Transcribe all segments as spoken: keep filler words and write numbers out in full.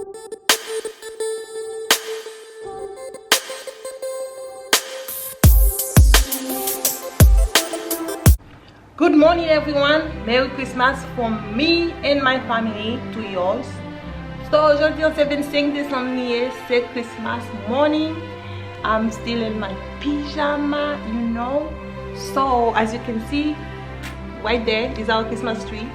Good morning, everyone. Merry Christmas from me and my family to yours. So, jodi an se vennsenk desanm li ye, se Christmas morning. I'm still in my pyjama, you know. So, as you can see, right there is our Christmas tree.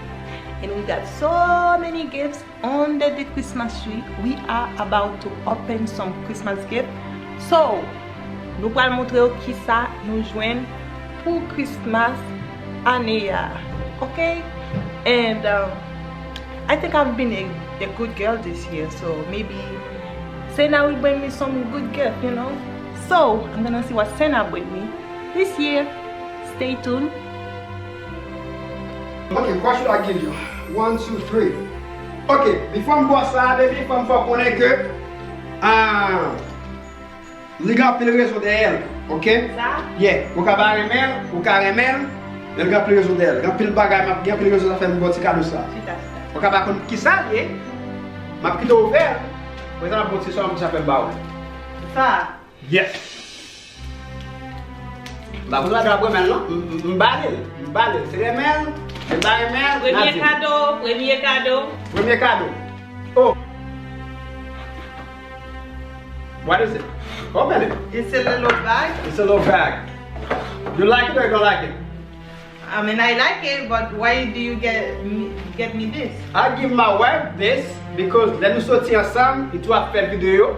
And we got so many gifts under the Christmas tree. We are about to open some Christmas gift. So, nou pral montre yo kisa nou jwenn pou Christmas ane a. Okay? And um, I think I've been a, a good girl this year, so maybe Santa will bring me some good gift, you know? So, I'm gonna see what Santa bring me this year. Stay tuned. Okay, what should I give you? One, two, three. Okay, before m ba w sa, baby, fò m fè w konnen ke ah, li gen anpil rezon dèyè l, okay? Sa? Yeah, ou ka pa renmen l, ou ka renmen l, men li gen anpil rezon dèyè l. Gen anpil bagay, m ap gen anpil rezon sa fè m ba w ti kado sa. Chita, chita. Ou ka pa konn kisa l ye, m ap kite w ouvè l, apre sa m ap ba w ti sa, m ti sa fè m ba w. Sa? Yes. M pa konn bagay ap renmen l non. M, m, m ba li l. M ba li l. Se renmen l. Se pa renmen l. Premye kado. Premye kado. Premye kado. Oh. What is it? Open it. It's a little bag. It's a little bag. You like it or you don't like it? I mean, I like it, but why do you get me, get me this? I give my wife this because lè nou soti ansanm, li toujou ap fè videyo.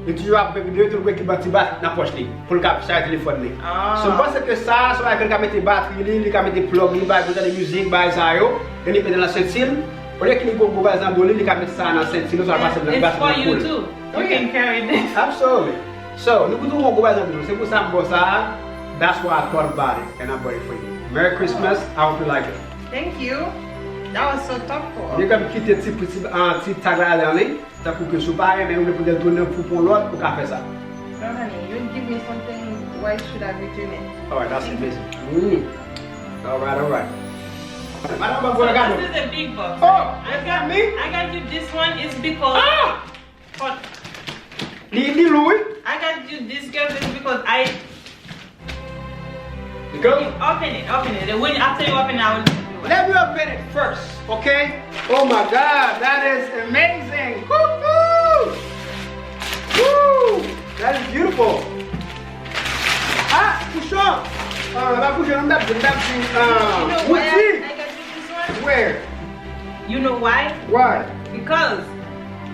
Li toujou ap fè videyo, li toujou gen ti bat nan pòch li pou l ka chaje telefòn li. Ah. So, m panse ke sa, se yon bagay ke li ka mete batri li, li ka mete plug li, bagay pou tande mizik, bagay sa yo, e li mete nan senti l. Olye ke li gon gwo bagay nan do li, li ka mete sa nan senti l, oswa l pase l nan batri nan kou l. It's for you too. You can carry this. Absolutely. So, nou pou tou gon gwo bagay nan do nou. Se pou sa m ba w sa a. That's why I thought about it and I bought it for you. Merry Christmas. I hope you like it. Thank you. That was so thoughtful. Li gen kite ti, ti, ah, ti tag la ale ann li. Tankou ke si w pa renmen, ou vle pou l tounen pou, pou yon lòt, ou ka fè sa. No, honey, you give me something, why should I return it? Alright, that's amazing. Mm. Alright, alright. Madam, ban m gwo gado. This is a big box. Oh, I got, I got you this one is because. Ah! Li, li lou, wi. I got you this girl is because I. Because. Open it, open it. When, after you open it, I will give you one. Let me open it first, okay? Oh my God, that is amazing. Woo-hoo! Woo! That is beautiful. Ah, kouchon. Ah, pa kouchon, m t ap di, m t ap di, ah, wouti. You know why I, I got you this one? Where? You know why? Why? Because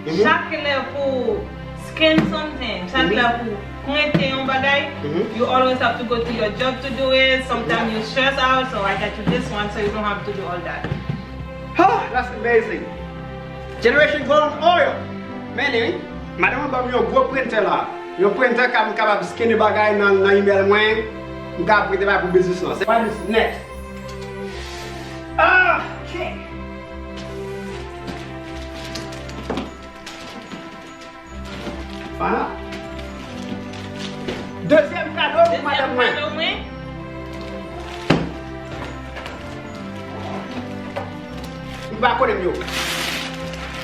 chak lè pou scan something, chak lè pou prente yon bagay, you always have to go to your job to do it. Sometimes you stress out, so I got you this one so you don't have to do all that. Oh, that's amazing. Generation Golden Oil. Men, wi. Madanm mwen ban m yon gwo prentè la. Yon prentè k ap kapab scanne bagay nan, nan email mwen. M ka prente bagay pou biznis lan. What is next? Ah, okay. Vwala. Dezyèm kado pou madanm mwen. Dezyèm kado mwen. M pa konnen m yo.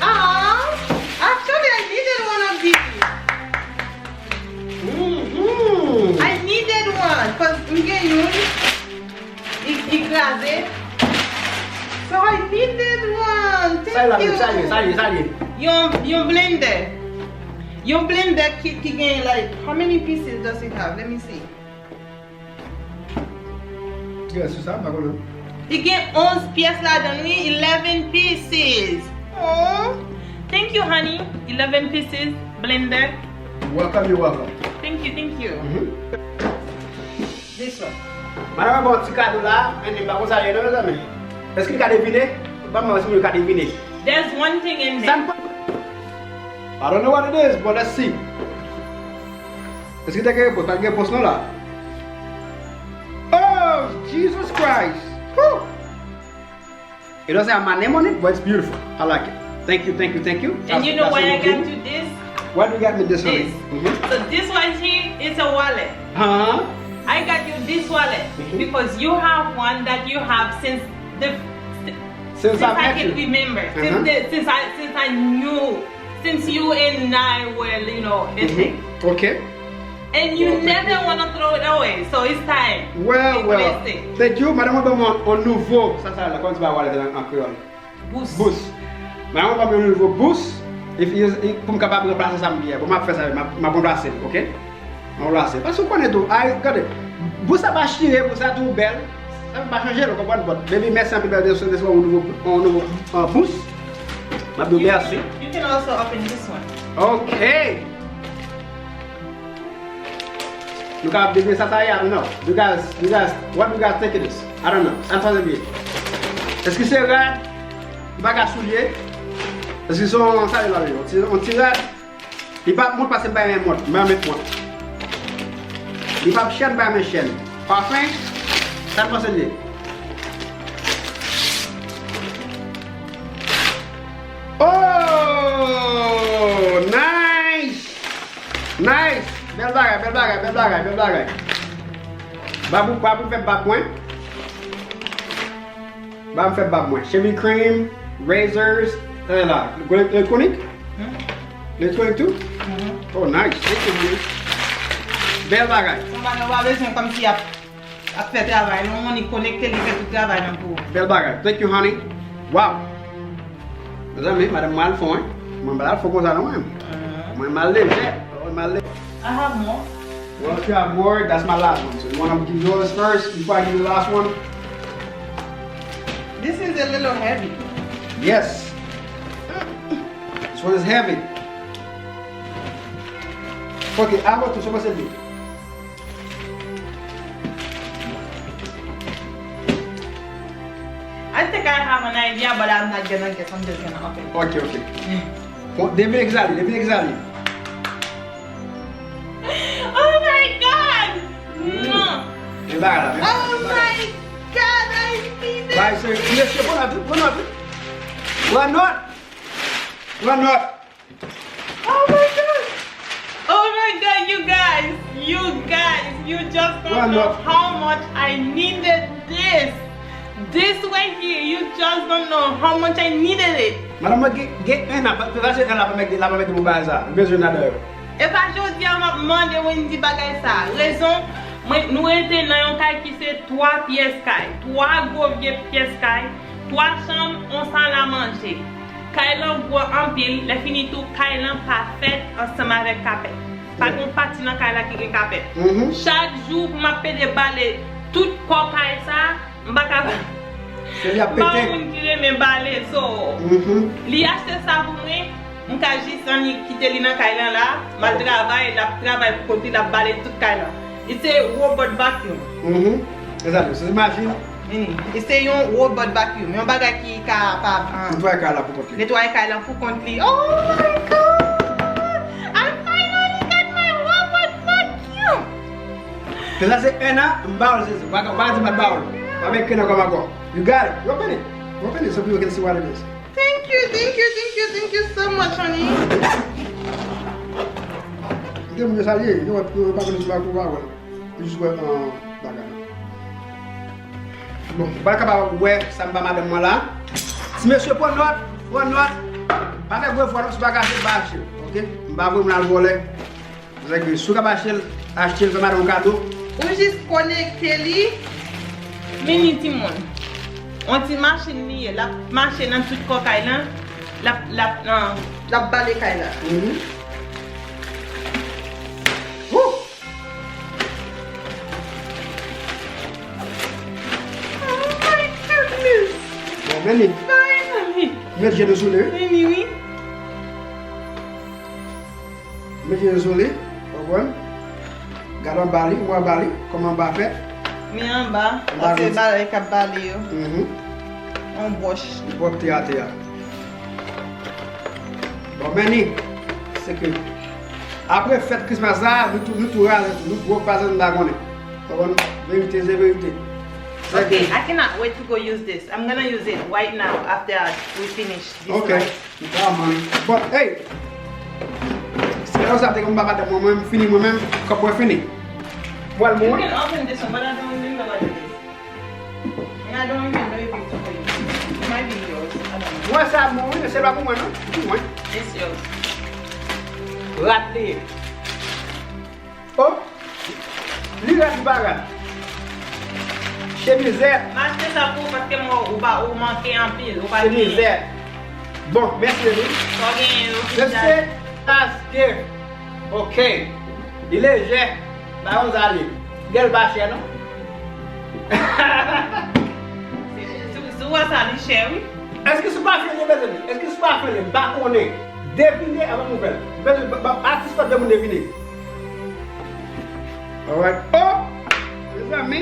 Ah, actually, I needed one of these. Mm-hmm. I needed one, 'cause m gen youn. Li, li kraze. So I needed one. Thank you. Sa l ye, sa l ye, sa l ye, sa l ye? Yon, yon blender. Yon blender ki, ki gen, like, how many pieces does it have? Let me see. Yes, sou sa, m pa konnen. Li gen onz pyès ladan l, wi, eleven pieces. Oh, thank you, honey. Eleven pieces, blender. You're welcome, you're welcome. Thank you, thank you. Mm-hmm. This one. Madanm mwen ba w ti kado la, men li pa konn sa l ye non, mezanmi. Èske li ka devine? Ban m wè si moun yo ka devine. There's one thing in there. Sa m pa, I don't know what it is, but let's see. Èske te gen repons? Pa t gen repons non la. Oh, Jesus Christ! Whew! It doesn't have my name on it, but it's beautiful. I like it. Thank you, thank you, thank you. And you know why I got you this? Why do you got me this one? This. Mm-hmm. So this one here is a wallet. Uh-huh. I got you this wallet because you have one that you have since the since I can remember. Since the, since I since I knew Since you and I were, you know, a thing. Ok. And you never want to throw it away, so it's time. Well, It's well. wasted. Thank you. Madan mwen ban mwen yon nouvo. Sa, sa la, kòman se pa wallet an, an kreyòl? Bous. Bous. Madan mwen ban mwen yon nouvo bous. E fi, e, pou m kapab ranplase sa m gen. Bon, m ap fè sa, m ap, m ap ranplase l, ok? M ap ranplase l. Paske ou konnen tou, ay, gade, bous la pa chire, bous la tou bèl. Sa pa chanje, ou konprann? But, baby, mèsi anpil, bèl, de, de, de, yon nouvo, yon nouvo, uh, bous. M ap di w mèsi. You can also open this one. Ok. Nou kapab devye sa, sa ye, I don't know. You guys, you guys, what you guys think it is? I don't know. Ann fè byen. Èske se rad? Bagay soulye? Èske se yon, sa ye la, yon ti, yon ti rad? Li pa mont paske m pa renmen mont. M pa renmen mont. Li pa chèn, m pa renmen chèn. Pafen? Sa n panse l ye? Oh! Nice! Nice! Bèl bagay, bèl bagay, bèl bagay, bèl bagay. Babou, babou fè bab mwen. Babou fè bab mwen. Shaving cream, razors, sa la. Electronic? Electronic too? Oh, nice. Thank you, honey. Bèl bagay. Sa bagay w pa bezwen kòmsi y ap ap fè travay, non, Monique konekte, li fè tout travay lan pou ou. Bèl bagay. Thank you, honey. Wow. Mezanmi, madanm mwen al fon, wi. Mwen pa al fon konsa, non, mwen. Mwen mal leve. Mwen mal leve. I have more. Well, if you have more, that's my last one. So you wanna give yours first before I give you the last one? This is a little heavy. Yes. This one is heavy. Ok, avan tou, sa mwen se li. I think I have an idea, but I'm not gonna guess. I'm just gonna open it. Ok, ok. Bon, devine ki sa li, devine ki sa li. Oh my God! Non! Men bagay la, men Oh my God, I need it! Bay se mesye, pran nòt, pran nòt. Pran nòt. Pran nòt. Oh my God! Oh my God, you guys! You guys! You just don't know how much I needed this! This right here, you just don't know how much I needed it! Madanm mwen gen, gen en an, pa, pa se en an la pa mèt, la pa mèt de bagay sa. M bezwen ladan yo. E pa jodi a m ap mande Wendy bagay sa. Rezon, mwen, nou rete nan yon kay ki se twa pyès kay. Twa gwo vye pyès kay, twa chanm, yon sal a manje. Kay lan gwo anpil, lè fini tou, kay lan pa fèt ansanm avèk kapèt. Pa gen yon pati nan kay la ki gen kapèt. Chak jou pou m ap pede bale tout kò kay sa, m pa ka. Se li ap M pa pete. Yon moun ki renmen bale, so li achte sa pou mwen. M ka jis annik kite li nan kay lan la, m al travay, l ap travay pou kont li, l ap bale tout kay lan. Li se robot vacuum. Mhm. Exactly. So imagine. Li se yon robot vacuum, yon bagay ki kapab Netwaye kay la pou kont li. Netwaye kay lan pou kont li. Oh my God! I finally got my robot vacuum! Cause I say, Anna, m ba w l sezi. Waka, waka di m ba w l. Pa met kena kòm akò. You got it. You open it. You open it so people can see what it is. Thank you, thank you, thank you, thank you so much, honey. Gen moun yo salye, yo wè, yo pa konnen sou la pou pa wè. Yo jis wè an bagay. Bon, ou pa kapab wè sa m ba madanm mwen la. Ti mesye, pran nòt, pran nòt. Pa fè gwo efò non, si w pa ka achte, pa achte. Ok? M pa voye moun al vòlè. Sa vle di, si w ka achte l, achte l, fè madanm w kado. Ou jis konekte li. Men ni timoun. Yon ti machin li ye, l ap mache nan tout kò kay lan. L ap, l ap, nan, l ap bale kay la. Mhm. Woo! Oh my goodness! Bon, men li. Finally! Met je nou sou li, wi. Vini, wi. Met je nou sou li. Konprann? Gade anba li, ou anba li, kòman anba fèt? Men anba, Anba se nou. Bagay k ap bale yo. Mhm. Yon bwòch. Li pwòp te atè a. Bon, men ni, se ke apre fèt Christmas la, nou tou, nou tou rale tou, nou bwòk pa zanmi pa konnen. Konprann? Verite, se verite. Se Okay, ke I cannot wait to go use this. I'm gonna use it right now after we finish this Ok. one. Bon, hey! Se konsa te konn papa de mwen, mwen fini mwen menm, kòb mwen fini. Mwen al You mwen. Can open this one, but I don't remember what it is. And I don't remember if it's for you. It might be yours. I don't know. Mwen sa mwen, wi, men se pa pou mwen non. Pou mwen. It's yours. Rat li ye. Oh, li rat, li pa rat. Chemizèt. M achte sa pou ou paske m wè ou pa, ou manke anpil, ou pa genyen. Chemizèt. Bon, mèsi, baby. Sa w genyen yo ki... Mèsi, achte. Ok. Li lejè. Ba yon zale. Gèl pa chè, non? Se, se, se wè sa, li chè, wi. Èske se pafen li, mezanmi? Èske se pafen li? M pa konnen. Devine avan m ouvè l. Mezanmi, ba, ba, atis pa de moun devine. Alright. Oh! Mezanmi.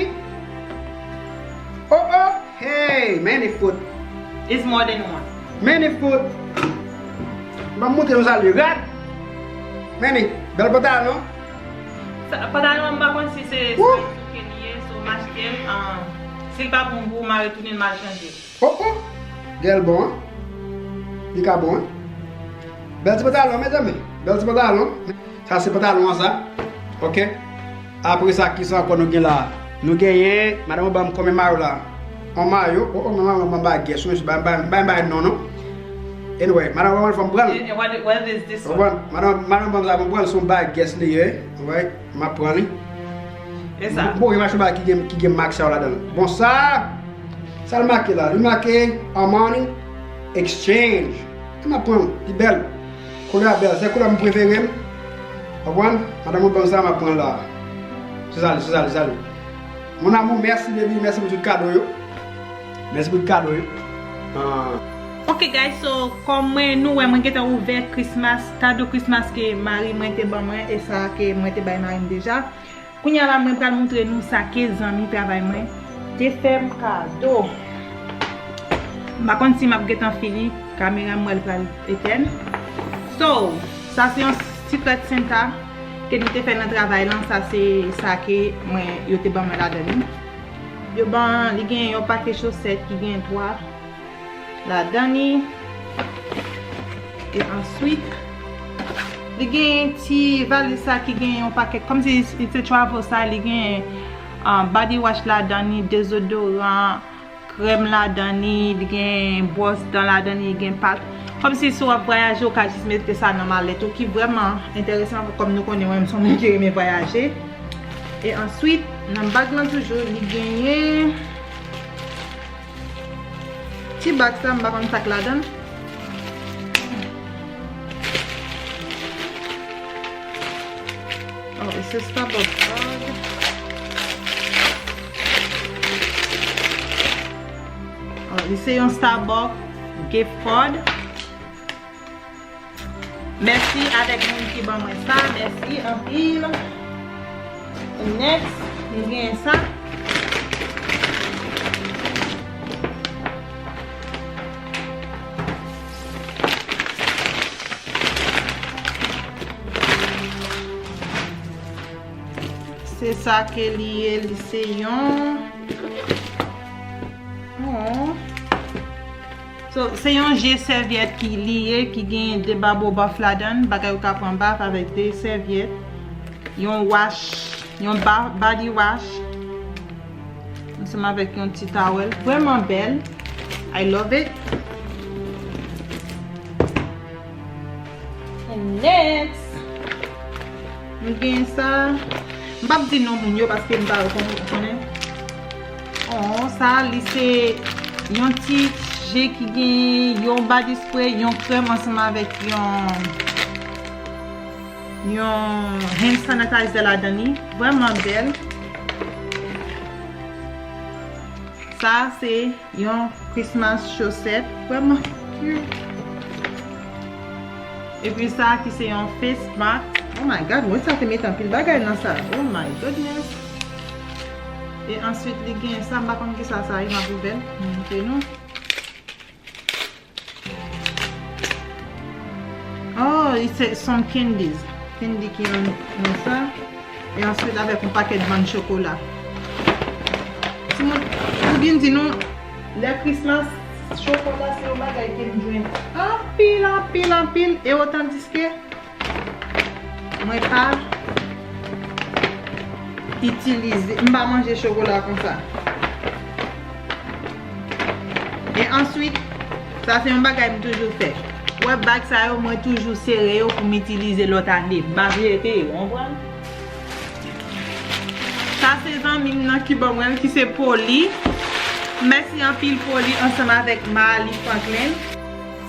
Oh, oh! Hey, many foot. It's more than one. Many foot. M ap montre nou sa li rad. Many, bèl pantalon. Sa, pantalon an, m pa konn si se size ou ke li ye, so m achte l, ah, si l pa bon pou ou, m a retounen l, m al chanje l. Oh, oh. Gèl bon, an. Li ka bon, an. Bèl ti pantalon, mezanmi. Bèl ti pantalon. Sa se pantalon an sa. Ok. Apre sa, kisa ankò nou gen la? Nou genyen, madanm ban m konbyen mayo la? On mayo. Oh, oh, madanm ban m ba guess, wi, ba, ba, ba, ba non, non. Anyway, madanm ban m fè m pran l. And what, what is this one? Ou konprann? Madanm, madanm ban m sa, m pran l, se yon ba guess li ye. Alright, m ap pran li. E sa? Bon, gen machin ba ki gen, ki gen mak sa yo ladan l. Bon, sa, sa l make la? Li make Armani Exchange. Ann ap pran l, li bèl. Koulè a bèl, se koulè m prefere m. Konprann? Madanm ou ban m sa, m ap pran l la. Se sa li, se sa li, se sa li. Mon amour, mèsi, baby, mèsi pou tout kado yo. Mèsi pou tout kado yo. Ah. Ok, guys, so, kòm mwen, nou wè, mwen gentan ouvè Christmas, kado Christmas ke mari mwen te ban mwen, e sa ke mwen te bay mari m deja. Kounye a la, mwen pral montre nou sa ke zanmi travay mwen te fè m kado. M pa konn si m ap gentan fini, kamera m wè l pral etèn. So, sa se yon Secret Santa ke nou te fè nan travay lan. Sa se sa ke mwen, yo te ban mwen ladan li. Yo ban, li gen yon pakèt chosèt ki gen twa ladan li. E answit, li gen ti valiz sa ki gen yon pakèt, kòmsi se travel sa, li gen, ah, body wash ladan li, dezodoran, krèm ladan li, li gen bwòs dan ladan li, li gen pat. Kòmsi si w ap vwayaje, ou ka jis mete sa nan malèt ou, ki vrèman enteresan, kòm nou konnen mwen menm se yon moun ki renmen vwayaje. E answit, nan bag lan toujou, li genyen ti bag sa, m pa konn sa k ladan l. Oh, it's a Starbucks bag. Oh, li se yon Starbucks gift card. Mèsi avèk moun ki ban mwen sa. Mèsi anpil. Next, nou genyen sa. Se sa ke li ye, li se yon, oh. So, se yon je sèvyèt ki li ye, ki gen de babobaf ladan l, bagay ou ka pran baf avèk de sèvyèt, yon wash, yon ba-, body wash, ansanm avèk yon ti towel. Vrèman bèl. I love it. And next, nou gen sa. M p ap di non moun yo paske m pa konnen. Oh, sa, li se yon ti je ki gen yon body spray, yon krèm ansanm avèk yon, yon hand sanitizer ladan li. Vrèman bèl. Sa se yon Christmas chosèt vrèman cute. Epi sa ki se yon face mask. Oh my God, mwen sa te met anpil bagay nan sa. Oh my goodness. E answit li gen sa, m pa konn ki sa sa ye, m ap ouvè l, m montre nou. Oh, it's a, some candies. Candy ki nan, nan sa. E answit avèk yon pakèt bann chokola. Timoun, pou byen di nou, lè Christmas, chokola se yon bagay ke m jwenn anpil, anpil, anpil. E otandiske mwen pa itilize, m pa manje chokola konsa. E answit, sa se yon bagay m toujou fè. Wè bag sa yo, mwen toujou sere yo pou m itilize lòt ane. M pa vle jete yo, konprann? Sa se zanmi m nan ki ban mwen l, ki se Poli. Mèsi anpil Poli ansanm avèk Marly Franklin.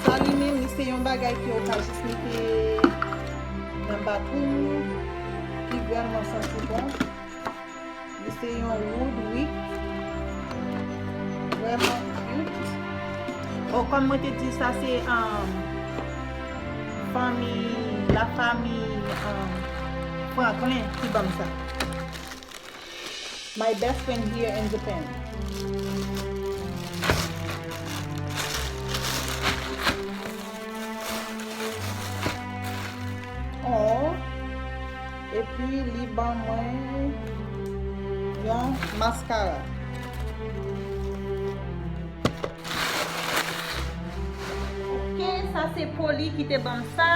Sa li menm, li se yon bagay ke w ka jis mete nan bathroom ou, ki vrèman santi bon. Li se yon wood wick. Vrèman cute. Oh, kòm mwen te di, sa se, um, fanmi, lafanmi, um, Franklin ki ban m sa. My best friend here in Japan. Oh. Epi li ban mwen yon maskara. Ok, sa se Poli ki te ban m sa.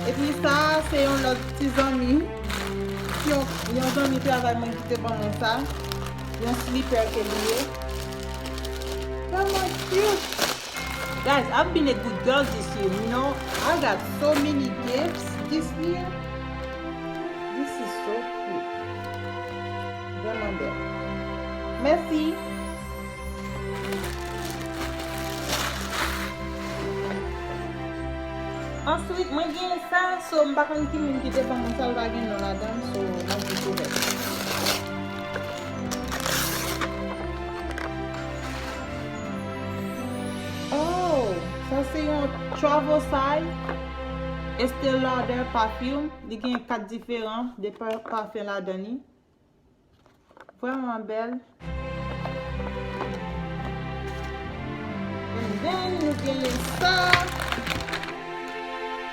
Epi sa se yon lòt ti zanmi. Yon, yon zanmi travay mwen ki te ban mwen sa. Yon slipè ke li ye. Vrèman cute. Guys, I've been a good girl this year, you know. I got so many gifts this year. This is so cute. Vrèman bèl. Mèsi. Answit, mwen gen sa, so m pa konn ki moun ki te ban mwen sa, l pa gen non ladan l, so mwen jis ouvè. Oh, sa se yon Travel Size Estee Lauder perfume. Li gen kat diferan de pa-, pafen ladan li. Vrèman bèl. And then, nou genyen sa,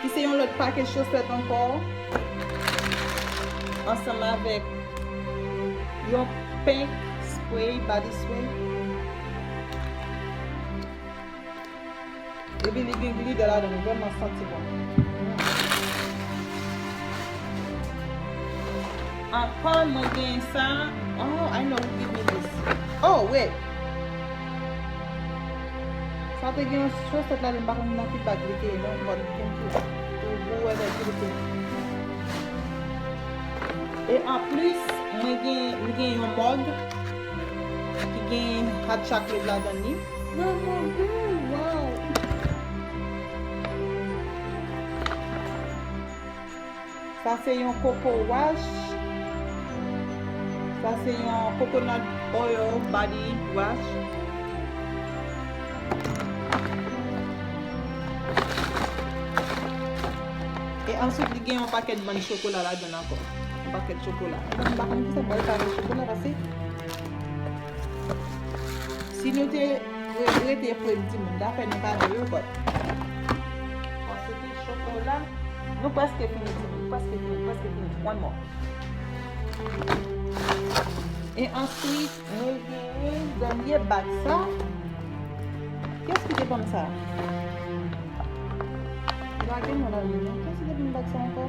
ki se yon lòt pakèt chosèt ankò, ansanm avèk yon pink spray, body spray. Epi li gen glitter ladan, li vrèman santi bon. Mm. Ankò, mwen gen sa. Oh, I know who give me this. Oh, wait. Sa te gen yon chosèt ladan, m pa konn nan ki bag li te ye, non, but thank you to whoever give it to me. E anplis, mwen gen, mwen gen yon mug ki gen hot chocolate ladan li. Vrèman bèl, wow! Sa se yon coco wash. Sa se yon coconut oil body wash. E answit, li gen yon pakèt bann chokola ladan l ankò. Yon pakèt chokola. M pa konn kisa m pral fè avèk chokola, paske si nou te re-, rete premye timoun, dapre nou pa gen yo, but. Bon, se te chokola. Nou prèske fini, timoun. Prèske fini, prèske fini. One more. E answit, mwen genyen dènye bag sa. Kiyès ki te ban m sa? Li pa gen non ladan li, non. Kiyès ki te ban m bag sa ankò?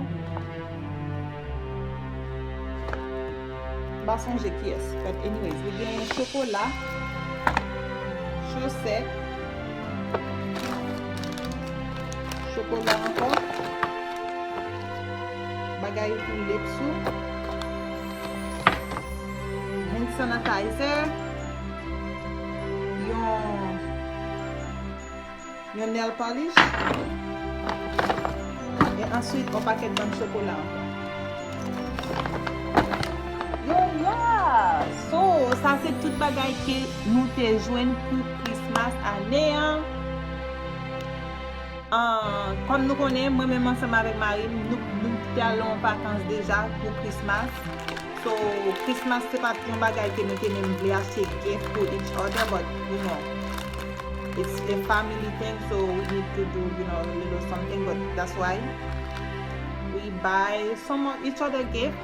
M pa sonje kiyès. But anyways, li gen chokola, chosèt, chokola ankò, bagay pou lips ou, hand sanitizer, yon yon nail polish. E answit, yon pakèt bann chokola ankò. Yeah, yeah. So, sa se tout bagay ke nou te jwenn pou Christmas ane an. Ah, kòm nou konnen, mwen menm ansanm avèk mari m, nou, nou te al nan yon vakans deja pou Christmas. So, Christmas se pa t yon bagay ke nou te menm vle achte gift pou each other, but, you know, it's a family thing, so we need to do, you know, a little something, but that's why we buy some of each other gift.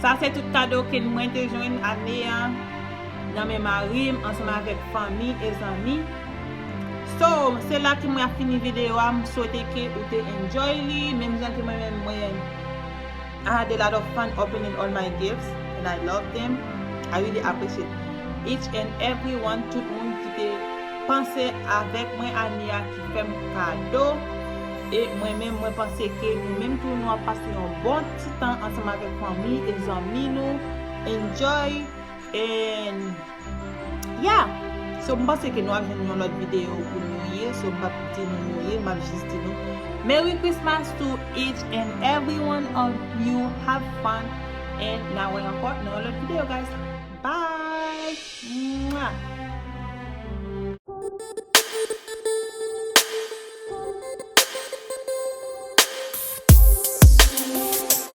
Sa se tout kado ke mwen te jwenn ane an nan men mari m ansanm avèk fanmi e zanmi. So, se la ke mwen ap fini videyo a. M swete ke ou te enjoy li, menm jan ke mwen menm mwen I had a lot of fun opening all my gifts and I love them. I really appreciate each and every one, tout moun ki te Panse avèk mwen, Ania ki fè m kado. E mwen menm, mwen panse ke nou menm tou, nou ap pase yon bon ti tan ansanm avèk fanmi e zanmi nou. Enjoy. And yeah. So, m panse ke nou ap jwenn yon lòt videyo pou New Year. So, m p ap di nou New Year, m ap jis di nou Merry Christmas to each and every one of you. Have fun. And n a wè ankò nan yon lòt videyo, guys. Bye. Mwah.